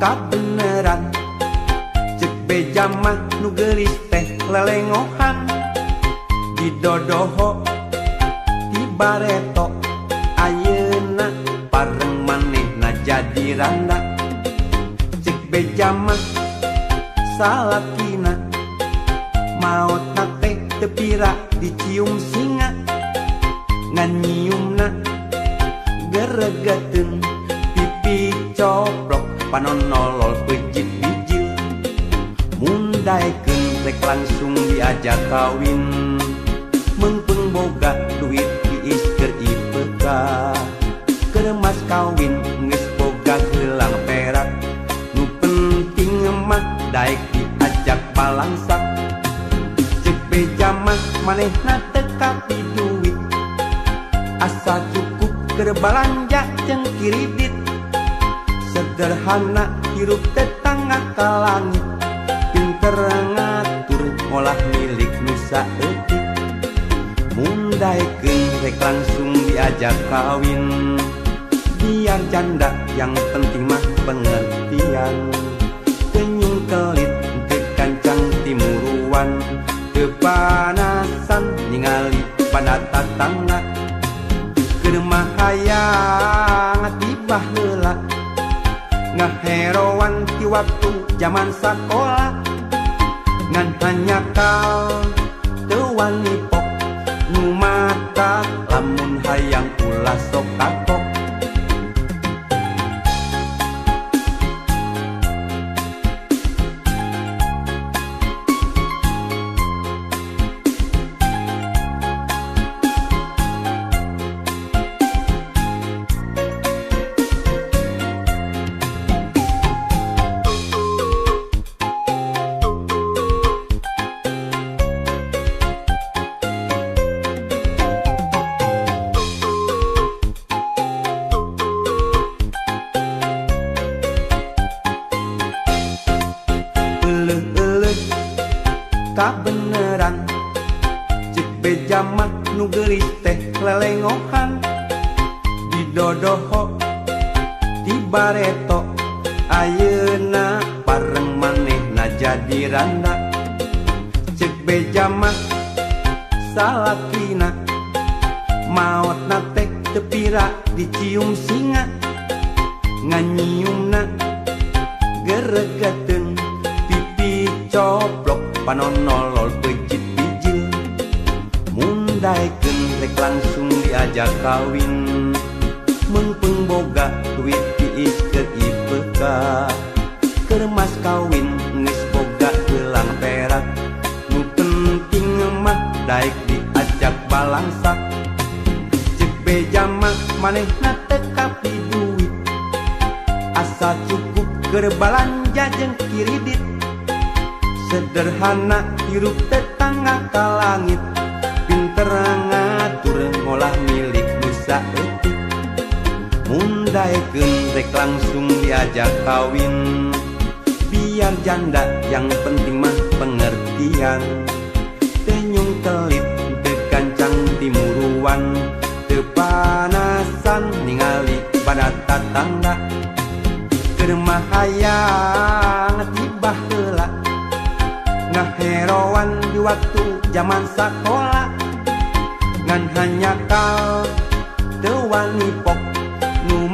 kabeneran. Cek beja mah nu geulis teh lelengohan, didodoho ti bareto ayeuna pareng manehna jadi randa. Cek beja mah salakina maotna teh teu pira dicium singa, ngan nyiumna geregeteun pipi coplok panon nolol peucit bijil. Mun daekeun rek langsung diajak kawin, meungpeung boga duit diis keur IPK. Keur mas kawin geus boga gelang perak, nu penting mah daek diajak balangsak. Cek beja mah manehna teu kapi duit, asa cukup keur balanja jeung kiridit. Sederhana hirup tetangga ka langit, pinter ngatur ngolah milik nu saeutik. Mun daekeun rek langsung diajak kawin, biar janda yang penting mah pengertian. Kenyung kelit teu kancang timuruan, kepanasan ningali pada tatangga. Keur mah hayang tibah heula, ngaheroan ti waktu jaman sakola. Ngan hanyakal teu wani pok nu mata, lamun hayang ulah sok kapok. Kabeneran cek beja mah nu geulis teh lelengohan, didodoho ti bareto ayeuna pareng manehna jadi randa. Cek beja mah salakina maotna teh teu pira dicium singa, ngan nyiumna geregeteun pipi coplok panon nolol peucit bijil. Mun daekeun rek langsung diajak kawin, meungpeung boga duit diis keur IPK. Keur mas kawin geus boga gelang perak, nu penting mah daek diajak balangsak. Cek beja mah manehna teu kapi duit, asa cukup keur balanja jeung kiridit. Sederhana hirup tetangga ka langit, pinter ngatur ngolah milik nu saeutik. Mun daekeun rek langsung diajak kawin, biar janda yang penting mah pengertian. Tenyung kelit teu kancang timuruan, teu panasan ningali pada tatangga. Keur mah hayang tibah heula, ngaheroan di waktu jaman sakola. Ngan hanyakal teu wani pok nu.